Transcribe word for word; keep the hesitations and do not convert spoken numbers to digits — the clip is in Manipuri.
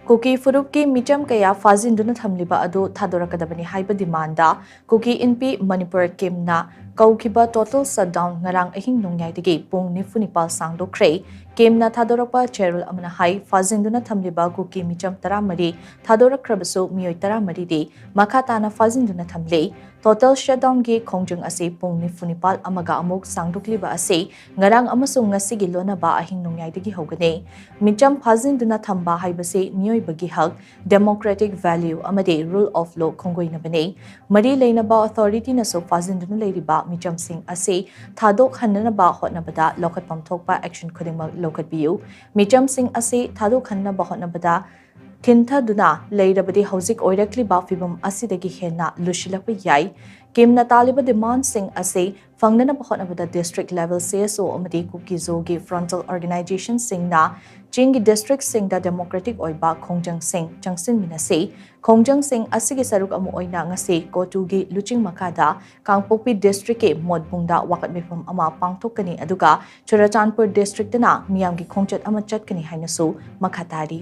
ꯀꯨꯀꯤ ꯐꯨꯔꯨꯞꯀꯤ ꯃꯤꯆꯝ ꯀꯌꯥ ꯐꯥꯖꯤꯟꯗꯨꯅ ꯊꯝꯂꯤꯕ ꯑꯗꯨ ꯊꯥꯗꯣꯔꯛꯀꯗꯕꯅꯤ ꯍꯥꯏꯕ ꯗꯤꯃꯥꯟꯗ ꯀꯨꯀꯤ ꯏꯟꯄꯤ ꯃꯅꯤꯄꯨꯔ ꯀꯦꯝꯅ ꯀꯧꯈꯤꯕ ꯇꯣꯇꯦꯜ ꯁꯠꯗꯥꯎꯟ ꯉꯔꯥꯡ ꯑꯍꯤꯡ ꯅꯣꯡꯌꯥꯏꯗꯒꯤ ꯄꯨꯡ ꯅꯤꯐꯨ ꯅꯤꯄꯥꯜ ꯁꯥꯡꯗꯣꯛꯈ꯭ꯔꯦ꯫ ꯀꯦꯝꯅ ꯊꯥꯗꯣꯔꯛꯄ ꯆꯦꯔꯣꯜ ꯑꯃꯅ ꯍꯥꯏ, ꯐꯥꯖꯤꯟꯗꯨꯅ ꯊꯝꯂꯤꯕ ꯀꯨꯀꯤ ꯃꯤꯆꯝ ꯇꯔꯥꯃꯔꯤ ꯊꯥꯗꯣꯔꯛꯈ꯭ꯔꯕꯁꯨ ꯃꯤꯑꯣꯏ ꯇꯔꯥꯃꯔꯤꯗꯤ ꯃꯈꯥ ꯇꯥꯅ ꯐꯥꯖꯤꯟꯗꯨꯅ ꯊꯝꯂꯤ꯫ ꯇꯣꯇꯦꯜ ꯁꯠꯗꯥꯎꯟꯒꯤ ꯈꯣꯡꯖꯪ ꯑꯁꯤ ꯄꯨꯡ ꯅꯤꯐꯨ ꯅꯤꯄꯥꯜ ꯑꯃꯒ ꯑꯃꯨꯛ ꯁꯥꯡꯗꯣꯛꯂꯤꯕ ꯑꯁꯤ ꯉꯔꯥꯡ ꯑꯃꯁꯨꯡ ꯉꯁꯤꯒꯤ ꯂꯣꯟꯅꯕ ꯑꯍꯤꯡ ꯅꯣꯡꯌꯥꯏꯗꯒꯤ ꯍꯧꯒꯅꯤ꯫ ꯃꯤꯆꯝ ꯐꯥꯖꯤꯟꯗꯨꯅ ꯊꯝꯕ ꯍꯥꯏꯕꯁꯤ ꯃꯤꯑꯣꯏꯕꯒꯤ ꯍꯛ, democratic value ꯑꯃꯗꯤ rule of law ꯈꯣꯡꯒꯣꯏꯅꯕꯅꯤ꯫ ꯃꯔꯤ ꯂꯩꯅꯕ ꯑꯣꯊꯣꯔꯤꯇꯤꯅꯁꯨ ꯐꯥꯖꯤꯟꯗꯨꯅ ꯂꯩꯔꯤꯕ ꯃꯤꯆꯝꯁꯤꯡ ꯑꯁꯤ ꯊꯥꯗꯣꯛꯍꯟꯅꯅꯕ ꯍꯣꯠꯅꯕꯗ ꯂꯧꯈꯠꯐꯝ ꯊꯣꯛꯄ action ꯈꯨꯗꯤꯡꯃꯛ ꯂꯧꯈꯠꯄꯤꯌꯨ꯫ ꯃꯤꯆꯝꯁꯤꯡ ꯑꯁꯤ ꯊꯥꯗꯣꯛꯍꯟꯅꯕ ꯍꯣꯠꯅꯕꯗ ꯊꯤꯟꯊꯗꯨꯅ ꯂꯩꯔꯕꯗꯤ ꯍꯧꯖꯤꯛ ꯑꯣꯏꯔꯛꯂꯤꯕ ꯐꯤꯚꯝ ꯑꯁꯤꯗꯒꯤ ꯍꯦꯟꯅ ꯂꯨꯁꯤꯜꯂꯛꯄ ꯌꯥꯏ꯫ ꯀꯦꯝꯅ ꯇꯥꯜꯂꯤꯕ ꯗꯤꯃꯥꯟꯁꯤꯡ ꯑꯁꯤ ꯐꯪꯅꯅꯕ ꯍꯣꯠꯅꯕꯗ district level C S O ꯑꯃꯗꯤ ꯀꯨꯀꯤꯖꯣꯒꯤ frontal organizationꯁꯤꯡꯅ ꯆꯤꯡꯒꯤ districtꯁꯤꯡꯗ democratic ꯑꯣꯏꯕ ꯈꯣꯡꯖꯪꯁꯤꯡ ꯆꯪꯁꯤꯟꯃꯤꯟꯅꯁꯤ꯫ ꯈꯣꯡꯖꯪꯁꯤꯡ ꯑꯁꯤꯒꯤ ꯁꯔꯨꯛ ꯑꯃ ꯑꯣꯏꯅ ꯉꯁꯤ ꯀꯣꯇꯨꯒꯤ ꯂꯨꯆꯤꯡ ꯃꯈꯥꯗ ꯀꯥꯡꯄꯣꯛꯄꯤ districtꯀꯤ ꯃꯣꯠꯕꯨꯡꯗ ꯋꯥꯀꯠ ꯃꯤꯐꯝ ꯑꯃ ꯄꯥꯡꯊꯣꯛꯀꯅꯤ, ꯑꯗꯨꯒ ꯆꯨꯔꯆꯥꯟꯄꯨꯔ districtꯇꯅ ꯃꯤꯌꯥꯝꯒꯤ ꯈꯣꯡꯆꯠ ꯑꯃ ꯆꯠꯀꯅꯤ ꯍꯥꯏꯅꯁꯨ ꯃꯈꯥ ꯇꯥꯔꯤ꯫